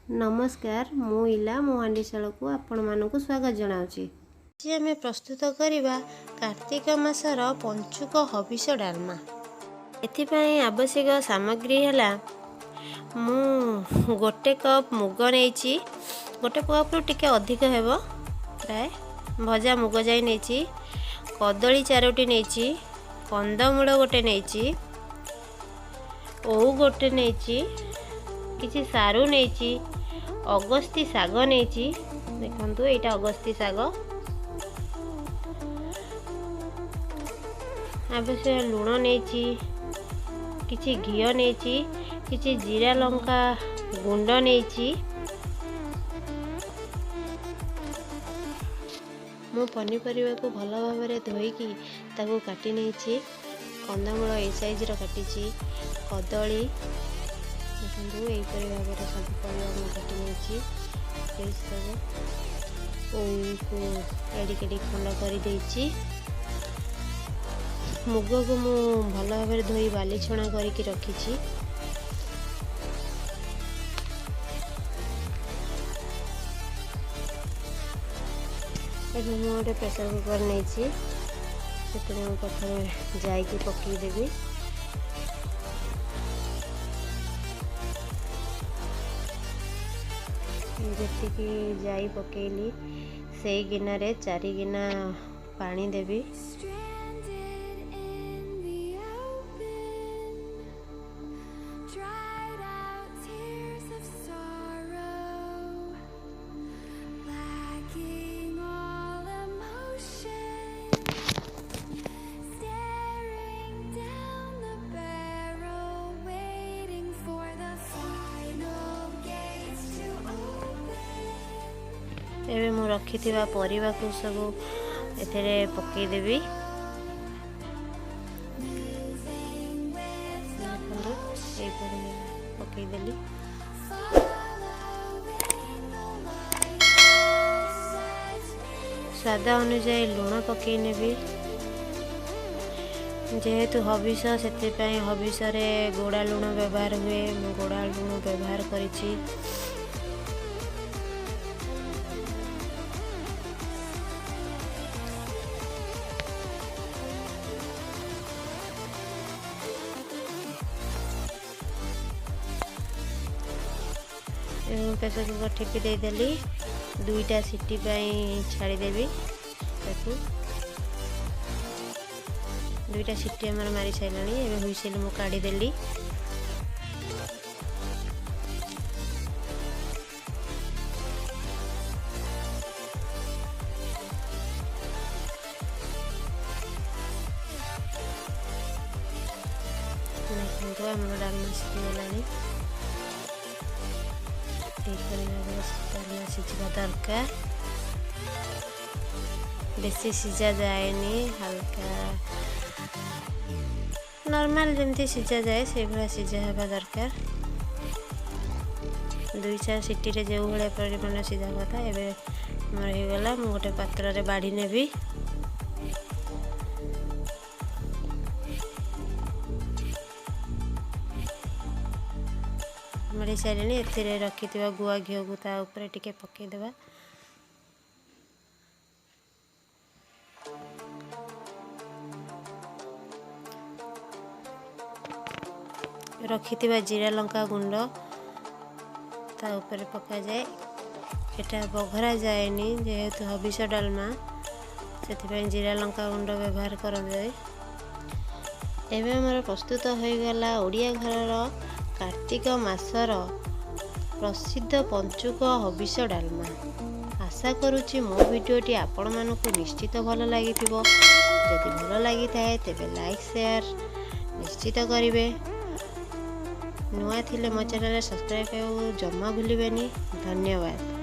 ନମସ୍କାର, ମୁଁ ଇଲା, ମୋ ହାଣ୍ଡିଶାଳକୁ ଆପଣମାନଙ୍କୁ ସ୍ୱାଗତ ଜଣାଉଛି। ଆଜି ଆମେ ପ୍ରସ୍ତୁତ କରିବା କାର୍ତ୍ତିକ ମାସର ପଞ୍ଚୁକ ହବିଷ ଡାଲମା। ଏଥିପାଇଁ ଆବଶ୍ୟକ ସାମଗ୍ରୀ ହେଲା, ମୁଁ 1 କପ୍ ମୁଗ ନେଇଛି, 1 କପ୍ରୁ ଟିକେ ଅଧିକ ହେବ ପ୍ରାୟ। ଭଜା ମୁଗ ଯାଇ ନେଇଛି, କଦଳୀ 4ଟି ନେଇଛି, କନ୍ଦମୂଳ 1 ନେଇଛି, ଓଉ 1 ନେଇଛି, କିଛି ସାରୁ ନେଇଛି, ଅଗସ୍ତି ଶାଗ ନେଇଛି। ଦେଖନ୍ତୁ, ଏଇଟା ଅଗସ୍ତି ଶାଗ। ଆବଶ୍ୟକ ଲୁଣ ନେଇଛି, କିଛି ଘିଅ ନେଇଛି, କିଛି ଜିରା ଲଙ୍କା ଗୁଣ୍ଡ ନେଇଛି। ମୁଁ ପନିପରିବାକୁ ଭଲ ଭାବରେ ଧୋଇକି ତାକୁ କାଟି ନେଇଛି। କନ୍ଦମୂଳ ଏଇ ସାଇଜ୍ର କାଟିଛି, କଦଳୀ ଦେଖନ୍ତୁ, ଏହିପରି ଭାବରେ ସବୁ ପରିବା ମୁଁ କାଟି ନେଇଛି। ଏସବୁ ଓଉକୁ ଏଡ଼ିକି ଏଡ଼ିକି ଖଣ୍ଡ କରିଦେଇଛି। ମୁଗକୁ ମୁଁ ଭଲ ଭାବରେ ଧୋଇ ବାଲି ଛଣା କରିକି ରଖିଛି। ଏବେ ମୁଁ ଗୋଟେ ପ୍ରେସର କୁକର୍ ନେଇଛି, ସେଥିରେ ମୁଁ ପ୍ରଥମେ ଯାଇକି ପକାଇଦେବି। ଯେତିକି ଜାଇ ପକାଇଲି ସେଇ ଗିନାରେ 4 ଗିନା ପାଣି ଦେବି। ଏବେ ମୁଁ ରଖିଥିବା ପରିବାକୁ ସବୁ ଏଥିରେ ପକାଇଦେବି। ଦେଖନ୍ତୁ, ଏଇପରି ପକାଇଦେଲି। ସ୍ୱାଦ ଅନୁଯାୟୀ ଲୁଣ ପକାଇ ନେବି। ଯେହେତୁ ହବିଷ, ସେଥିପାଇଁ ହବିଷରେ ଗୋଡ଼ା ଲୁଣ ବ୍ୟବହାର ହୁଏ। ମୁଁ ଗୋଡ଼ା ଲୁଣ ବ୍ୟବହାର କରିଛି। ପ୍ରେସର କୁକର୍ ଠିପି ଦେଇଦେଲି, 2ଟା ସିଟି ପାଇଁ ଛାଡ଼ିଦେବି ତାକୁ। 2ଟା ସିଟି ଆମର ମାରି ସାରିଲାଣି। ଏବେ ହୁଇସିଲ୍ ମୁଁ କାଢ଼ିଦେଲି। ଦେଖନ୍ତୁ, ଆମର ଡାଲମା ସିଝିଗଲାଣି। ଏହିପରି ଭାବରେ ଡାଲମା ସିଝିବା ଦରକାର। ବେଶୀ ସିଝା ଯାଏନି, ହାଲକା ନର୍ମାଲ ଯେମିତି ସିଝା ଯାଏ ସେଇଭଳିଆ ସିଝା ହେବା ଦରକାର। 2 4 ସିଟିରେ ଯେଉଁ ଭଳିଆ ପରିମାଣ ସିଝା କଥା, ଏବେ ମୋର ହେଇଗଲା। ମୁଁ ଗୋଟେ ପାତ୍ରରେ ବାଢ଼ି ନେବି। ବାଢ଼ି ସାରିଲିଣି। ଏଥିରେ ରଖିଥିବା ଗୁଆ ଘିଅକୁ ତା ଉପରେ ଟିକେ ପକାଇଦେବା। ରଖିଥିବା ଜିରା ଲଙ୍କା ଗୁଣ୍ଡ ତା ଉପରେ ପକାଯାଏ। ଏଟା ବଘରା ଯାଏନି, ଯେହେତୁ ହବିଷ ଡାଲମା, ସେଥିପାଇଁ ଜିରା ଲଙ୍କା ଗୁଣ୍ଡ ବ୍ୟବହାର କରାଯାଏ। ଏବେ ଆମର ପ୍ରସ୍ତୁତ ହୋଇଗଲା ଓଡ଼ିଆ ଘରର କାର୍ତ୍ତିକ ମାସର ପ୍ରସିଦ୍ଧ ପଞ୍ଚୁକ ହବିଷ ଡାଲମା। ଆଶା କରୁଛି ମୋ ଭିଡ଼ିଓଟି ଆପଣମାନଙ୍କୁ ନିଶ୍ଚିତ ଭଲ ଲାଗିଥିବ। ଯଦି ଭଲ ଲାଗିଥାଏ ତେବେ ଲାଇକ୍, ସେୟାର ନିଶ୍ଚିତ କରିବେ। ନୂଆ ଥିଲେ ମୋ ଚ୍ୟାନେଲରେ ସବସ୍କ୍ରାଇବ୍ କରିବାକୁ ଜମା ଭୁଲିବେନି। ଧନ୍ୟବାଦ।